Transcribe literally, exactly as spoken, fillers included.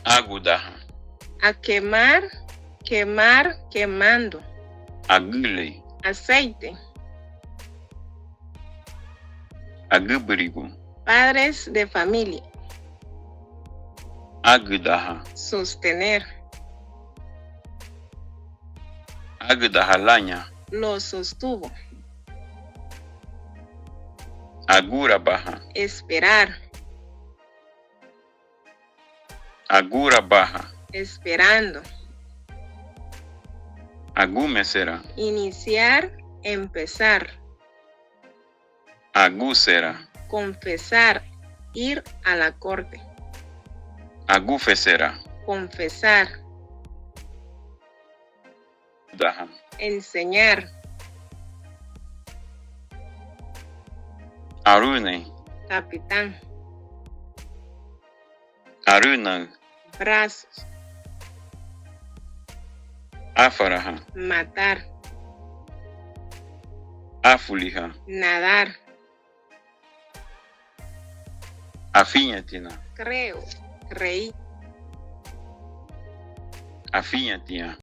Águdaha. A quemar, quemar, quemando. Agülei. Aceite. Agübürigu. Padres de familia. Ágüdaha. Sostener. Ágüdaha laña. Lo sostuvo. Agurabaha. Esperar. Agurabaha. Esperando. Agumesera. Iniciar, empezar. Agusera. Confesar, ir a la corte. Agufesera. Confesar. Daha. Enseñar. Arünei. Capitán. Arünaü. Brazos. Áfaraha. Matar. Áfuliha. Nadar. Afiñetina. Creo, creí. Afiñetiña.